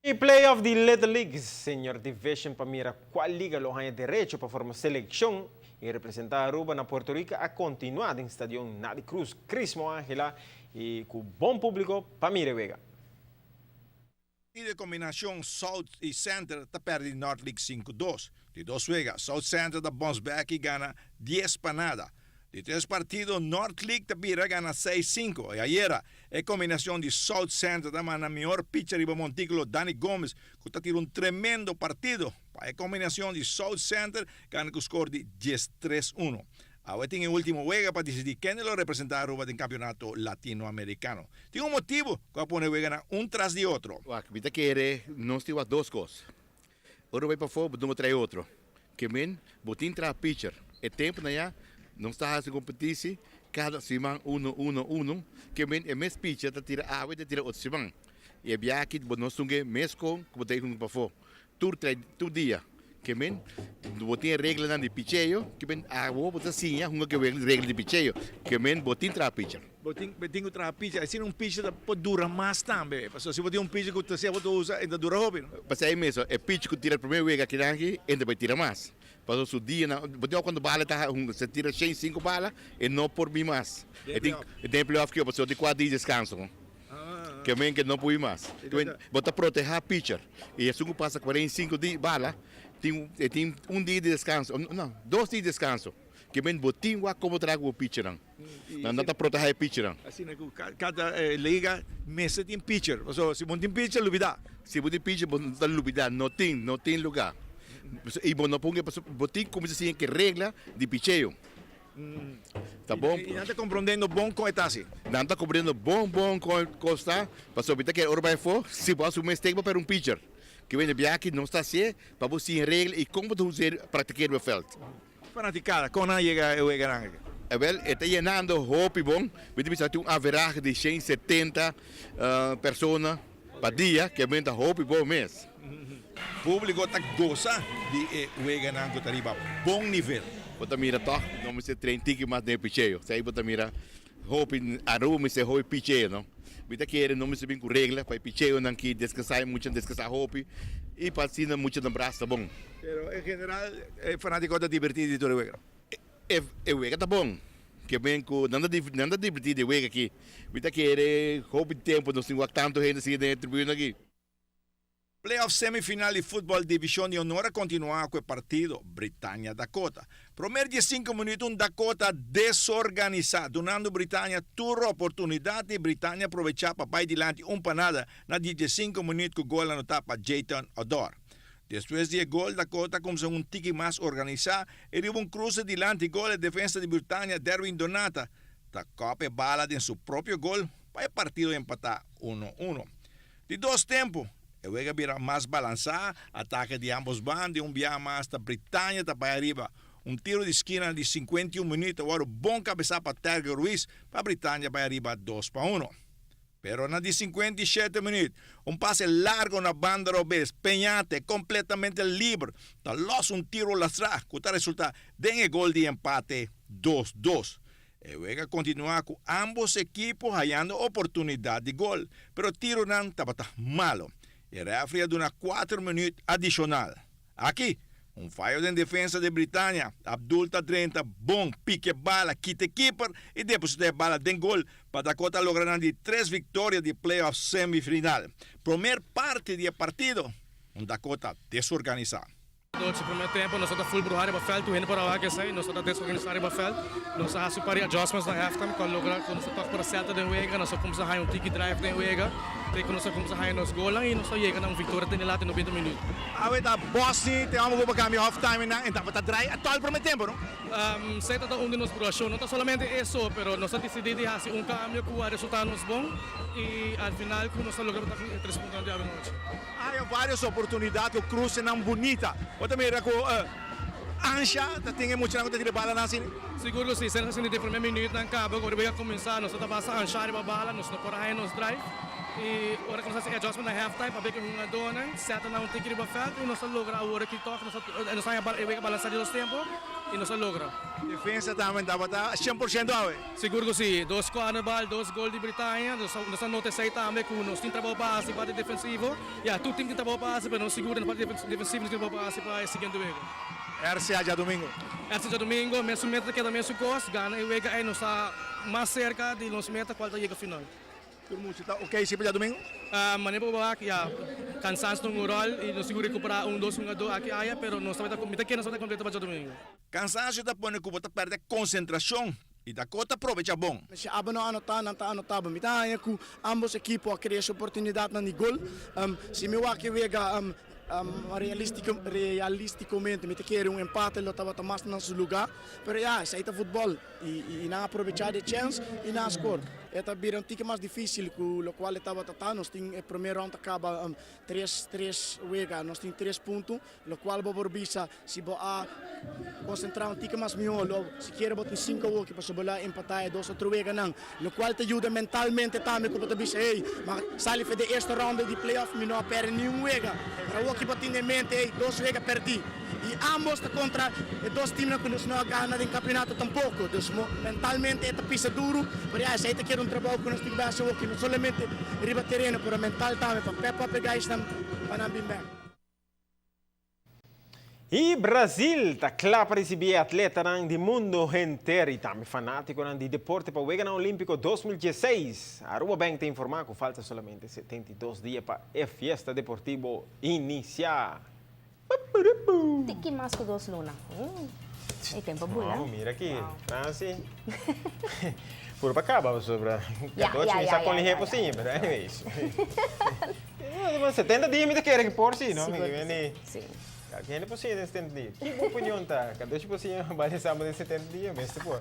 E playoff di Little League Senior Division pa mira cual liga lo haya derecho pa forma seleccion y representa Aruba na Puerto Rico a continua den Stadion Nadi Cruz Crismo Angela y cu bon publico pa mira e wega. E combinacion South y Center ta perde di North League 5-2. Di dos wega, South Center ta bounce back y gana 10-0. Di tres partido, North League ta bira gana 6-5. Y ayera, e combinacion di South Center ta manda mihor pitcher riba monticulo Danny Gomez, cu ta tira un tremendo partido. Pa e combinacion di South Center gana cu score di 13-1. Awor tin e ultimo wega pa dicidi ken lo representa Aruba den campeonato latinoamericano. Tin un motibo cu a pone weganan un tras di otro. Wak, mi ta kere nos tin wak dos cos. Ora bo bay pafó, bo no trae otro. Ke men, bo tin traha pitcher. E tempo na ya, nos ta haci competitie cada siman uno, uno, uno. Ke men, e mes pitcher ta tira awe, ta tira otro siman. Y e biaha aki bo no sunge mes con cu bo ta hunga pafó. Tur trae, tur dia. Ke men, bo tin e reglanan di picheo, ke men awo bo ta siña hunga ke regla di picheo. Ke men, bo tin traha pitcher. Bo tin cu traha pitcher. Asina un pitcher ta por dura mas tambe. Pasobra si bo tin un pitcher cu ta sea bo ta usa, e ta dura hopi, no? Pasobra mes, e pitcher cu tira e prome wega aki aki, e ta bay tira mas. Pasobra su dia nan, bo tin cuando bala ta hunga, se tira 105 bala, e no por bin mas. E tin playoff ki, pasobra tin 4 dia di descanso. Ke men ke no por bin mas. Bo ta proteha pitcher. Y esun cu pasa 45 dia bala, tin, e tin un dia di descanso, no, 2 dia di descanso. Ke men bo tin wak como traha cu bo pitchernan. Nan no ta proteha e pitchernan. Asina cu cada liga mester tin pitcher. Pasobra si bo no tin pitcher, lubida. Si bo tin pitcher, bo ta lubida. No tin lugar. Y bo no por hunga, pasobra bo tin cuminsa siña ki regla di picheo. Ta bon. Y nan ta comprendiendo bon con e ta asina? Nan ta comprendiendo bon bon con e ta, pasobra mi ta kere ora bay afo, si bo haci un mistake bo perde un pitcher. Ke wende biaha aki nos ta hacié pa bo siña regla y con bo ta usa practica riba veld. Fanaticada, con nan yega e weganan aki? Wel, e ta yenando hopi bon. Mi ta bisa tin un average di 170 persona pa dia, ke men ta hopi bon mes. Publico ta goza di e weganan cu ta riba bon nivel. Bo ta mira toch, no mester train tiki mas den picheo. Esey bo ta mira hopi Aruba mester hopi picheo, no? Mi ta kere no mester bin cu regla pa e picheonan ki descansa e mucha descansa hopi y pa asina mucha nan brasa bon. Pero en general e fanatico ta diverti di tur e wega. E wega ta bon. Ke men cu nan ta diverti di e wega aki. Mi ta kere hopi tempo nos tin wak tanto hende sigui den e tribuna aki. Playoff semifinal di futbol Division di Honor a continua cu e partido Britannia-Dakota. Prome 15 minuut un Dakota desorganisa, dunando Britannia tur oportunidad y Britannia aprovecha pa bay dilanti 1-0 na 15 minuut cu gol anota pa Jayton Odor. Despues di e gol, Dakota cuminsa un tiki mas organisa y riba un cruce dilanti gol e defensa di Britannia Derwin Donata ta cop e bala den su propio gol pa e partido empata 1-1. Di dos tempo, e wega bira mas balansa, atake di ambos banda y un biaha mas ta Britannia ta bay ariba. Un tiro di skina di 51 minuut, awor bon cabesa pa Terger Ruiz pa Britannia bay ariba 2-1. Pero na di 57 minuut, un pase largo na banda robes, Peñate completamente liber, ta los un tiro lastra, cu ta resulta den e gol di empate 2-2. E wega continua cu ambos ekipo hayando oportunidad di gol, pero tironan tabata malo. E referee a duna 4 minuut adicional. Aki, un fayo den defensa di Britannia. Abdul ta 30, bon, pik bala, kita keeper y deposita bala den gol pa Dakota logra nan di tres victoria di playoff semifinal. Prome parti di partido, un Dakota desorganisa. Durante prome tempo, nos ta full bruha riba veld, tur hende por a esey, nos ta desorganisa riba veld. Nos a haci un par di adjustments na halftime, cu a logra cu nos toch por settle den wega, nos a cuminsa un tiki drive den wega, te cu nos a cuminsa haya nos golnan y nos a yega na un victoria den laat 90 minuut. Awe ta Bossi, te amo pa cambia halftime na e ta draai actual prome tempo, no? Esey ta un di nos bruhacion, no ta solamente eso, pero nos a dicidi di haci un cambio cu a resulta nos bon y al final cu nos a logra 3 punto di anochi. Hay varios oportunidad cu crucenan bunita. Bo ta mira cu ansha, ta tin mucha cu ta tira bala nan asina? Sigur cu si, esey ta di prome minuut nan caba, ora a cuminsa, nos ta basta ansha riba bala, nos no por haya nos drive. Y ora cu nos haci adjustment na halftime, pa cu hungadonan, set nan un tiki riba veld y nos a logra awor aki toch, nos a haya e wega balansa di dos tempo. y nos a logra. Defensa tambe tabata 100% awe. Sigur cu si, dos cornerbal, dos gol di Britannia, nos a nota esey tambe cu nos tin trabou pa haci parti defensivo. Ya, tur team tin trabou pa haci, pero nos sigur den parti defensivo nos tin trabou pa haci pa e siguiente wega. RCA djadomingo. RCA djadomingo, mesun meta ta keda mesun cos, gana e wega ey nos ta mas cerca di nos meta cual ta yega final. Tur mucha ta ok si pa djadomingo? Manera por wak, ya, cansancio ta un rol y nos tin cu recupera un dos hungador aki aya, pero nos ta mi ta kere nos ta completo pa djadomingo. Cansancio ta pone cu bo ta perde concentracion y Dakota probecha bon. Si abo no anotá, nan ta anotá bo. Mi ta haña ku ámbos ekipo a krea su oportunidatnan di gol. Si mi wak e wega realísticamente, mi ta kere un empate lo tabata mas na su lugá. Pero ya, esei ta futbòl i nan a probechá di e chèns i nan a skor. E ta bira un tiki mas difísil ku lokual e tabata ta. Nos tin e promé rònt a kaba tres tres wega, nos tin tres punto. Locual bo por bisa si bo a concentra un tiki mas miho lo sikiera bo tin cinco awoki pasobra bo lo a empata e dos otro weganan. Locual ta yuda mentalmente tambe cu bo ta bisa hey ma sali fe de eerste ronde di playoff mi no a perde ni un wega pero awoki bo tin den mente hey dos wega perdi y ambos ta contra e dos teamnan cu nos no a gana den campeonato tampoco. Dus mentalmente e ta pisa duro pero ya esey ta keda un trabao cu nos tin cu bay haci awoki no solamente riba tereno pero mental tambe pa pep up e guysnan pa nan bin bek. Y Brazil ta cla pa ricibi e atletanan di mundo henter y tambe fanaticonan di deporte pa Weganan Olimpico 2016. Aruba Bank ta informa cu falta solamente 72 dia pa e fiesta deportivo inicia. Tiki mas cu dos luna. E tempo bula. Oh, mira aki, Franci. Puro pa caba pasobra 14 mi sa con lihe por siña, pero anyways. 70 dia mi ta kere ki por si, no? Mi meni. Si. Ki hende por siña den 70 dia? Ki bo opinion ta? 14 por siña baile samba den 70 dia? Mester por.